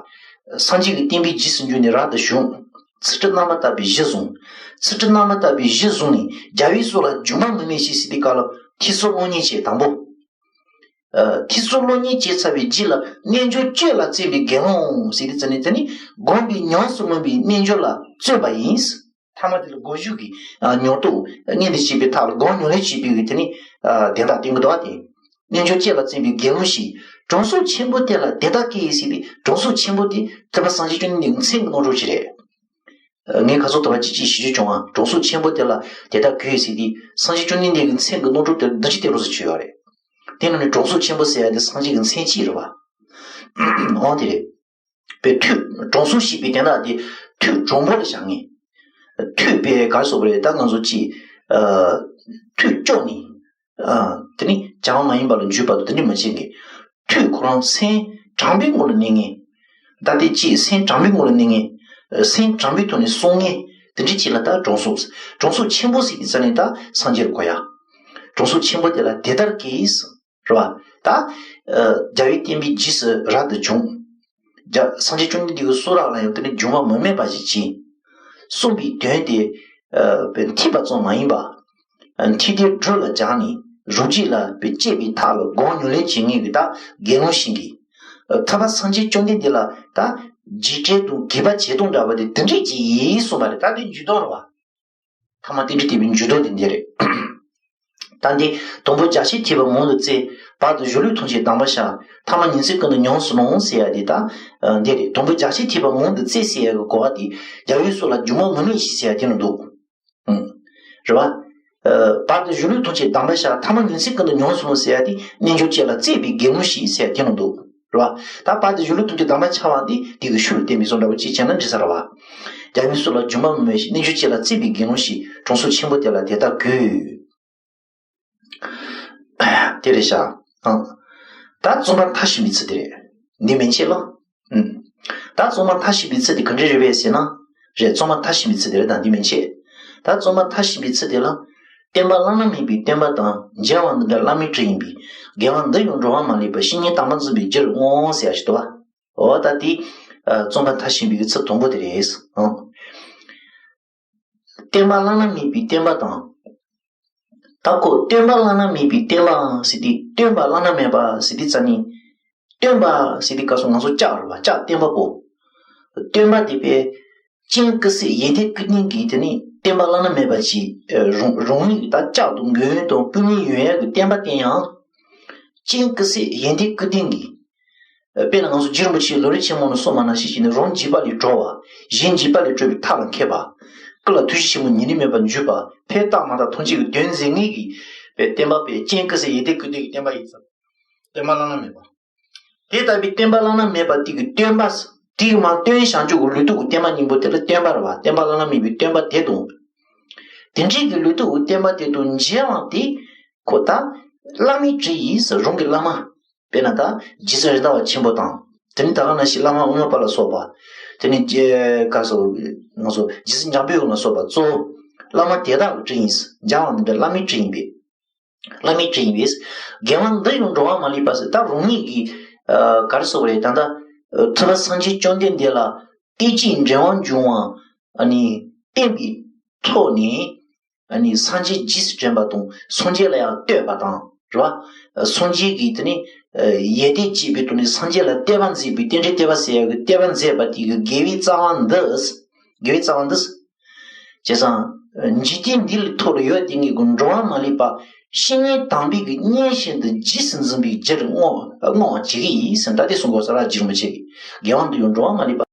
སངས་རྒྱས་ཀྱི་བསྟན་པའི་རྗེས་སུ་འཇུག་ནས་རབ་ཏུ་བྱུང་། ཚུལ་ཁྲིམས་རྣམ་པར་དག་པའི་གཞི་བཟུང་། ཚུལ་ཁྲིམས་རྣམ་པར་དག་པའི་གཞི་བཟུང་ནས་རྒྱལ་བའི་གསུང་ལ་འགྱུར་བ་མི་དམིགས་ཤིང་ཟེར་དུས་སྐབས་ལ་ཐོས་བསམ་སློབ་གཉེར་བྱེད་དང་པོ། ཨ། ཐོས་བསམ་སློབ་གཉེར་བྱས་ཚར་བའི་རྗེས་ལ་རྣལ་འབྱོར་སྤྱོད་ལ་བརྩོན་པའི་དགེ་སློང་ཟེར་དུས་ཙམ་ནས། དེ་ནི་བསྒོམས་པས་ཉམས་སུ་ལོན་པའི་རྣལ་འབྱོར་ལ་བརྩོན་པ་ཡིན། ཐ་མ་དེ་ལ་སྒོམ་ཞུགས་ཀྱི་ཨ། མྱུར་དུ་མངོན་དུ་བྱེད་པའི་ཐབས་ལ་སྒོམ་ཉམས་ལེན་བྱེད་པའི་གི་དེ་ནི་ཨ། དོན་དག་སྟོན་གྱི་འདུག་བ། དེ་རྣལ་འབྱོར་སྤྱོད་ལ་བརྩོན་པའི་དགེ་སློང་ཞིག། དྲང་སྲོང་ཆེན་པོ་དེ་ལ་དེ་ལྟར་སྐྱེས་ཟེར་ཏེ། དྲང་སྲོང་ཆེན་པོ་དེ་ཐུབ་པ་སངས་རྒྱས་བཅོམ་ལྡན་འདས་ཀྱི་མཚན་གྱི་རྣམ་གྲངས་ཅིག་རེད། ངས་ཁ་སང་དུ་བ་ཅིག་ཅིག་ཞུ་རྒྱུ་བྱུང་ང་། དྲང་སྲོང་ཆེན་པོ་དེ་ལ་དེ་ལྟར་སྐྱེས་ཟེར་ཏེ། སངས་རྒྱས་བཅོམ་ལྡན་འདས་ཀྱི་མཚན་གྱི་རྣམ་གྲངས་དེ་འདི་ཅི་དེ་རུ་ཟེར་ཆོད་ཡོད་རེད། དེ་ནང་ནས་དྲང་སྲོང་ཆེན་པོ་ཟེར་ཡ་དེ་སངས་རྒྱས་ཀྱི་མཚན་གཅིག་རེད་བ། འོ་དེ་རེད། པའི་ཐོས། དྲང་སྲོང་ཞེས་པའི་དོན་དག་དེ་ཐོས་དྲང་པོ་ལ་བཞག་ངེས། ཐོས་པའི་ག་རེ་ཟེར་དགོས་རེད། ད་ང་ཚོ་ཅིག་ཨ། ཐོས་སྐྱོ་ནས། ཨ། དེ་ནི་བྱ་བ་མ་ཡིན་པ་ལ་འཇུག་པ་དང་དེ་འདྲ་མ་བྱེད་ངེས། ཐོས་ཁོ་རང་སེམས་དྲང་པོའི་ངང་ལ་གནས་ངེས། ད་དེ་ཅིག་སེམས་དྲང་པོའི་ངང་ལ་གནས་ངེས། སེམས་དྲང་པོའི་ཐོག་ནས་གསུང་ངེས། དེ་འདྲ་ཅིག་ལ་ད་དྲང་སྲོང་། དྲང་སྲོང་ཆེན་པོ་ཟེར་དུས་ཙམ་ནས་ད་སངས་རྒྱས་ལ་གོ་ཡ། དྲང་སྲོང་ཆེན་པོ་དེ་ལ་དེ་ལྟར་སྐྱེས། རེད་བ། ད་ཨ། རྒྱལ་བའི་བསྟན་པའི་རྗེས་སུ་རབ་ཏུ་བྱུང་། རྒྱ། སངས་རྒྱས་བཅོམ་ལྡན་འདས་ཀྱི་གསུང་རབ་ལ་ཡང་དེ་ནི་འགྱུར་བ་མི་དམིགས་པ་ཞིག་བྱས། གསུངས་པའི་དོན་དེ་ཨ། པའི་འཐད་པ་ཙམ་མ་ཡིན་པ། ཨ། འཐད་དེ་སྒྲུབ་ལ་སྦྱངས་ནས་རབ་བྱེད་ལ་པའི་སྤྱད་པའི་ཐབས་ལ་སྒོམ་ཉམས་ལེན་བྱེད་ངེས་ཀྱི་ད་དགེ་སློང་ཞིག་གིས། ཨ། ཐུབ་པ་སངས་རྒྱས་བཅོམ་ལྡན་འདས་ལ་ད་རྗེས་དྲན་དང་དགྱེས་པ་བྱེད་སྟངས་འདྲ་བ་དེ་དེ་འདྲས་ཅིག་ཡིན་གསུངས་པ་རེད། ད་དེ་འཇུག་ལྡོག་རེད་བ། ཐ་མ་རྟེན་འབྲེལ་བསྟན་པའི་འཇུག་ལྡོག་དེ་འདི་རེད། ད་འདི་དང་པོ་རྒྱ་ཆེར་ཐོས་པ་མང་དུ་བཙལ། བར་དུ་གཞུང་ལུགས་ཐམས་ཅད་དམ་པར་བཤགས། ཐ་མ་ཉིན་མཚན་ཀུན་ཏུ་ཉམས་སུ་ལོངས་ཟེར་ཡ་དེ་ད་འདི་རེད། དང་པོ་རྒྱ་ཆེར་ཐོས་པ་མང་དུ་བཙལ་ཟེར་ཡ་གི་གོ་བ་དེ་རྒྱལ་བའི་གསུང་ལ་འགྱུར་བ་མི་དམིགས་ཤིང་ཟེར་ཡ་དེ་ནི་འདུག་ཨང་། རེད་བ། ཨ། བར་དུ་གཞུང་ལུགས་ཐམས་ཅད་དམ་པར་བཤགས། ཐ་མ་ཉིན་མཚན་ཀུན་ཏུ་ཉམས་སུ་ལོངས་ཟེར་ཡ་དེ་རྣལ་འབྱོར་སྤྱོད་ལ་བརྩོན་པའི་དགེ་སློང་ཞིག་ཟེར་ཡ་དེ་ནི་འདུག་རེད་བ། ད་བར་དུ་གཞུང་ལུགས་ཐམས་ཅད་དམ་པར་བྱ་བ་འདི་དེ་གི་ཤུགས་ལ་བརྟེན་པའི་བཟོ་འདྲ་བོ་ཅིག་བྱས་ན་འགྲིག་ས་རེད་བ། རྒྱལ་བའི་གསུང་ལ་སྒྱུ་མ་མི་དམིགས་ཤིང་། རྣལ་འབྱོར་སྤྱོད་ལ་བརྩོན་པའི་དགེ་སློང་ཞིག། དྲང་སྲོང་ཆེན་པོ་དེ་ལ་དེ་ལྟར་གུས། དེ་རེད་ཤག་ཨང་། ད་རྩོམ་པ་མཐའ་བཞི་པའི་ཚིག་དེ་རེད། འདི་མན་ཆད་ལ། ཨང་། ད་རྩོམ་པ་མཐའ་བཞི་པའི་ཚིག་དེ་ག་འདྲ་རེད་པས་ཟེར་ན། རེད། རྩོམ་པ་མཐའ་བཞི་པའི་ཚིག་དེ་རེད། ད་འདི་མན་ཆད། ད་རྩོམ་པ་མཐའ་བཞི་པའི་ཚིག་དེ་ལ། བསྟན་པ་བླ་ན་མེད་པའི་བསྟན་པ་དང་། མཇལ་བ་འདི་འདྲ་བླ་མའི་དྲིན་ཡིན་པས། དགེ་བ་འདི་ཡང་འགྲོ་བ་མ་ལུས་པ། བཤེས་གཉེན་དམ་པ་འཛིན་པའི་རྒྱུར་བསྔོ་ཟེར་ཡ་ཞིག་འདུག་བ། འོ་ད་དེ་རྩོམ་པ་མཐར་ཕྱིན་པའི་གི་ཚིག་དང་པོ་དེ་རེད། ཨང་། བསྟན་པ་བླ་ན་མེད་པའི་བསྟན་པ་དང་། ད་ཁོ་བསྟན་པ་བླ་ན་མེད་པའི་བསྟན་པའང་ཟེར་ཏེ། སྟོན་པ་བླ་ན་མེད་པ་ཟེར་ཏེ་རྩ་ནི། སྟོན་པ་ཟེར་ཏེ་ག་སོ་ང་ཚོ་ལྕགས་རེད་པ། ལྕགས་བརྟན་པ་པོ། སྟོན་པ་དེ་པས་སྤྱན་སྐུ་གསལ་ཡོན་ཏན་སྐུ་ལྡན་གྱི་དེ་ནི་བསྟན་པ་བླ་ན་མེད་པ་ཅིག་རང་རང་ཉིད་ཀྱི་ད་ལྕགས་དང་མགོན་དང་པུས་མོ་ཡོད་ཡག་གི་བསྟན་པ་བསྟན་ཡང་། སྤྱན་སྐུ་གསལ་ཡོན་ཏན་སྐུ་ལྡན་གྱི། དཔེར་ན་ང་ཚོ་རྗེ་རིན་པོ་ཆེའི་ལམ་རིམ་ཆེན་མོ་ནང་གསུངས་པ་ནང་བཞིན་བྱས་ནས། རང་འཇིགས་པ་ལས་སྒྲོལ་བ། གཞན་འཇིགས་པ་ལས་སྒྲོལ་བའི་ཐབས་ལ་མཁས་པ། སྐུ་ལ་ཐུགས་རྗེ་ཆེན་པོ་ཉེ་རིང་མེད་པར་འཇུག་པ། ཕན་བཏགས་མ་བཏགས་ཐམས་ཅད་ཀྱི་དོན་མཛད་མཁན་གྱི་པའི་བསྟན་པ་པའི་སྤྱན་སྐུ་གསལ་ཡོན་ཏན་སྐུ་ལྡན་གྱི་བསྟན་པ་ཡིན་ཙང་། བསྟན་པ་བླ་ན་མེད་པ། དེ་ལྟ་བུའི་བསྟན་པ་བླ་ན་མེད་པ་དེ་གི་སྟོན་པ། དེ་གི་མ་སྟོན་བྱང་ཆུབ་ཀྱི་ལུས་སྟོབས་ཀྱི་བསྟན་པ་སྙིང་པོ་དེ་ལ་སྟོན་པ་རེད་པ། བསྟན་པ་བླ་ན་མེད་པའི་བསྟན་པ་དེ་དང་། དེ་འདྲའི་གི་ལུས་སྟོབས་ཀྱི་བསྟན་པ་དེ་དང་མཇལ་བ་དེ། ཁོ་ད་བླ་མའི་དྲིན་ཡིན་ཟེར། རང་གི་བླ་མ། དཔེར་ན་ད་རྗེ་བཙུན་རེད་མདའ་བ་ཆེན་པོ་དང་། དེ་ནི་ད་ག་ནང་བཞིན་བླ་མ་དབུ་མ་པ་ལ་སོགས་པ། དེ་ནི་རྗེ་ག་སོ་ང་ཚོ་རྗེ་བཙུན་འཇམ་དཔལ་དབྱངས་ལ་སོགས་པ་གཙོ་བོ་བླ་མ་དེ་དག་གི་དྲིན་ཡིན། མཇལ་བ་འདི་འདྲ་བླ་མའི་དྲིན་ཡིན་པས། བླ་མའི་དྲིན་ཡིན་པས། དགེ་བ་འདི་ཡང་འགྲོ་བ་མ་ལུས་པ་ཟེར། ད་རང་ཉིད་ཀྱིས་ཨ་ག་རེ་ཟེར་དགོས་རེད། ད་ལྟ་ཨ་ཐུབ་པ་སངས་རྒྱས་བཅོམ་ལྡན་འདས་ལ་བསྟན་བཅོས་འབྲིང་བ་འབྱུང་བ་ཨ་ནི་བསྟན་པའི་ཐོག་ནས། ཨ་ནི་སངས་རྒྱས་རྗེས་སུ་དྲན་པ་དང་། སངས་རྒྱས་ལ་ཡང་བསྟོད་པ་དང་རེད་པ། སངས་རྒྱས་ཀྱིས་དེ་ནི་ཡོན་ཏན་བརྗོད་པའི་ཐོག་ནས་སངས་རྒྱས་ལ་བསྟོད་པ་མཛད་པའི། རྟེན་འབྲེལ་བསྟོད་པ་ཟེར་ཡག་གི་བསྟོད་པ་མཛད་པ་དེ་གི་དགེ་བའི་རྩ་བ་འདི། དགེ་བའི་རྩ་བ་འདི། བྱས་ཙང་། འཇིག་རྟེན་འདི་ལ་ཐོག་ལ་ཡོད་དེ་ངེས་ཀྱི་འགྲོ་བ་མ་ལུས་པ། བཤེས་གཉེན་དམ་པའི་གི་མཉེས་བྱེད་འདི། རྗེས་སུ་འཛིན་པའི་རྒྱུར་བསྔོ་བསྔོ་བ་བྱེད་ཀྱི་ཡིན་ཟེར། ད་དེ་གསུང་དགོས་ས་ར་རྗེ་རིན་པོ་ཆེ་གིས། དགེ་བ་འདི་ཡང་འགྲོ་བ་མ་ལུས་པ།